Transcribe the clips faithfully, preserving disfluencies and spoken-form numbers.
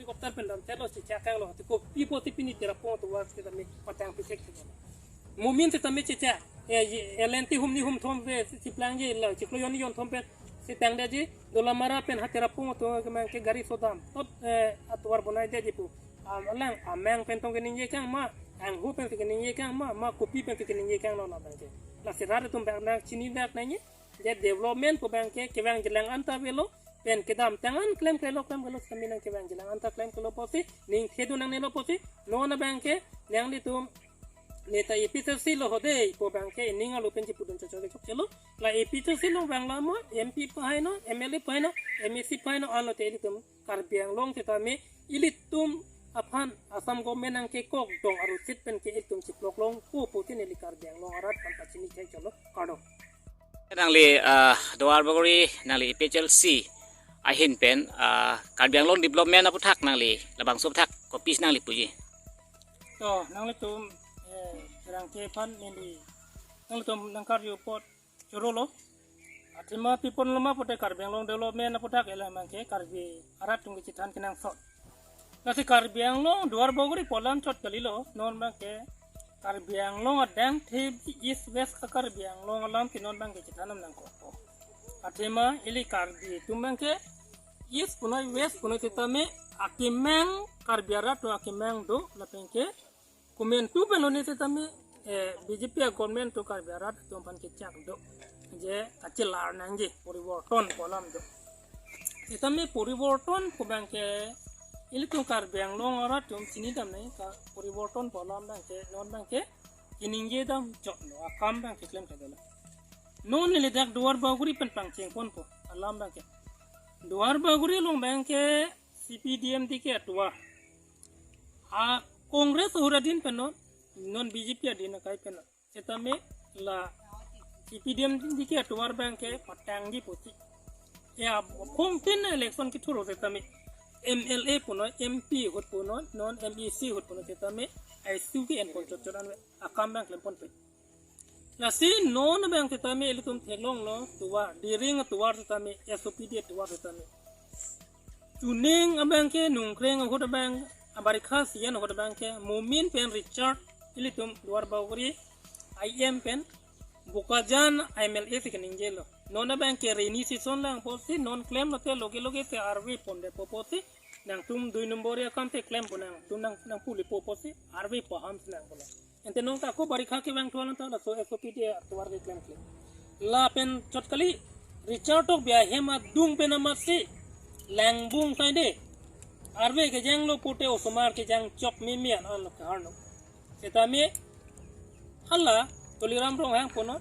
Helicopter pen damtelo, chechak kanglo. Te kopi apotsi pini Tirapung atovar setame patang pithekthe. Mumin setame chechak. Eh, ye, eh, lenti humni humthom ave, si, chiplang je lo, chiklo jon jonthom pen si tangdetji, Dolamara pen ha Tirapung atovar ke mang ke gari sodam. Tot, eh, atovar bonaidetji pu. Am, alang, amang pen tong keningje kang ma, anghu pen si keningje kang ma, ma kopi pen si keningje kanglo labang ke. Lasi rat atum abang nangchinidak nangji, je development pu abang ke kevang jelang anta avelo, pen kedamtang an klemklelo, klemklelo setame nang kevang jelang anta klemklelo apotsi, ning thedun nangnelo apotsi, non abang ke, nanglitum, neta A P H L C lo ho dei, pu abang ke, ning alo pen chipudun chokchok chokchelo, la A P H L C lo abang la mo, M P pahai non, M L A pahai non, M A C pahai non, anlote ilitum Karbi Anglong setame ilitum aphan Assam government nangkekok dong arusit pen ke ilitum chiploklong pu putin ili Karbi Anglong arat aphan pachini chai cholo, kardom. Nangli, ah, Duar Bagori, nangli A P H L C ahin pen, ah, Karbi Anglong development aputhak nangli labangso aputhak kopisi nangli puji? To, nanglitum, eh, rangke aphan neli, nanglitum nangkarju apot chorolo. Athema pi ponlo ma pute Karbi Anglong development aputhak ela abang ke Karbi arat atum kechethan kenangsot. Lasi Karbi Anglong Duar Bagori pu alam chot kalilo, non abang ke Karbi Anglong adang the East West ka Karbi Anglong alam ke non abang ke chethan nangkokpo. Athema ili Karbi atum abang ke East punoi West punoi setame akemang Karbi arat atum akemang do lapen ke komantu pen lone setame, eh, B J P a government atum Karbi arat atum aphan kechak do. Je kachelar nangji poriborton pu alam do. Setame poriborton pu abang ke ilitum Karbi Anglong arat atum chinidam nangji, ka poriborton pu alam abang ke non abang ke keningje dam chot lo, akam abang ke klemkle dolo. Non neli dak Duar Bagori pen pangcheng ponpo alam abang ke. Duar Bagori along abang ke C P D M D K atovar. A Congress ahut adin pen non, non B J P adin akai pen non. Setame la C P D M D K atovar abang ke patangji pusi. Ya, khongtin election kethur setame M L A punoi, M P ahut punoi, non M A C ahut punoi setame, ai su ke en pon chot chot an akam abang klem ponpe. Lasi non abang setame ilitum theklonglo tovar, Diring atovar setame, S O P D atovar setame. Chuning abang ke nungkreng ahut abang, abarikha season ahut abang ke, Momin pen Richard, ilitum Duar Bagori I M pen, Bokajan M L A si keningjelo. Non abang ke rainy season lang pusi, non klemlote loge loge si arve pondepo pusi, nangtum dui number ya kam te klempo nangtum nang, nangpulipo pusi, arve paham si nangpulo. Ante non ta ako barikha kevang thuan ta laso S O P D atovar ke klemkle. Lapen chot kali, Richard Tokbi ahem adung pen amatsi langbung saide. Arve kejanglo pute osomar kejang chok mimi an anlo keharno. Setame hala Tuliram Ronghang punon,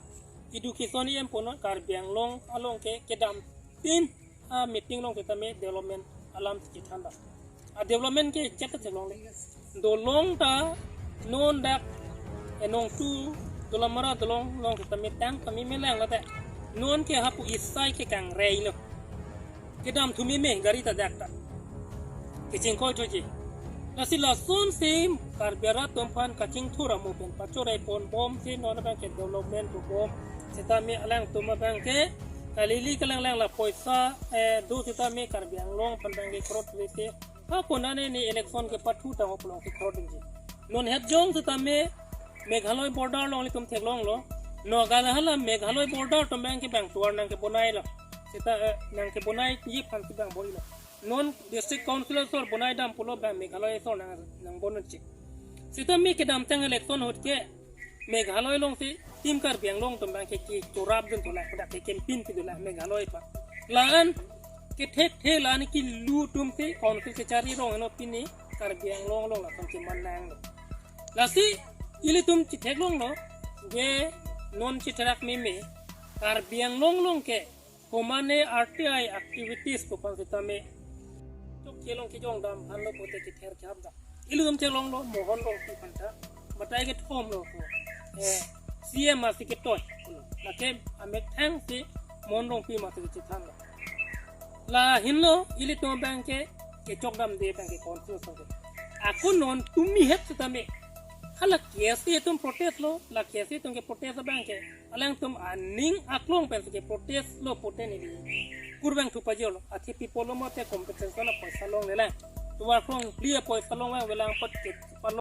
Education E M punon, Karbi Anglong along ke kedamtin a meeting along setame development alam si chethan dam. A development ke chet ta theklongle. Dolong ta non dak, eh, Nongtu Dolamara dolong along setame tang kami melang late. Non ke hapu isai ke kangreilo. Kedam thu meme gari ta dak ta kechingkoi thuji. Lasi lason si Karbi arat atum aphan kachingthur amo pen pachorei ponbom si non abang ke development pu bom. Setame alangtum abang ke kalili kalanglang la poisa, eh, do setame Karbi Anglong aphan abang ke crore rete. Ha konane ni election kepathu ta hop long ke crore dingji. Non het jong setame Meghalaya border along ilitum theklonglo. Nagaland hala Meghalaya border atum abang ke bang tovar nangkebonailo. Seta, eh, nangkebonai ji aphan si bang bonailo. Non district council asor bonai dam pulo abang Meghalaya asor nang, nangbonun chik. Setame kedamtang election ahut ke Meghalaya along si Team Karbi Anglong atum abang ke kechorap dun dolang, dak ke campaign pi dolang Meghalaya aphan. La-an kethekthe la-an kilu atum si council kechari rong heno pini Karbi Anglong along lason keman nanglo. Lasi ilitum chitheklonglo, je non chitherak meme, Karbi Anglong along ke komane R T I activities pu aphan setame. Chok kelong kejong dam aphanlo pute kether kehap dam. Ilitum theklonglo Mohon Rongpi aphan ta. Batai kethom lo ko. Eh, C M asi ketoi. Lake amethang si Mohon Rongpi masi kechethanlo. La hinlo ilitum abang ke kechok damde abang ke council asor ke. Ako non tumi het setame. Hala K S A atum protest lo, la K S A atum ke protest abang ke. Alangtum aning aklong pen si ke protest lo pute neli kurvangthu pajirlo. Athe pi pulo mate compensation apoisa longlelang. Tovar krongphli apot palong vangvelang apot ke palong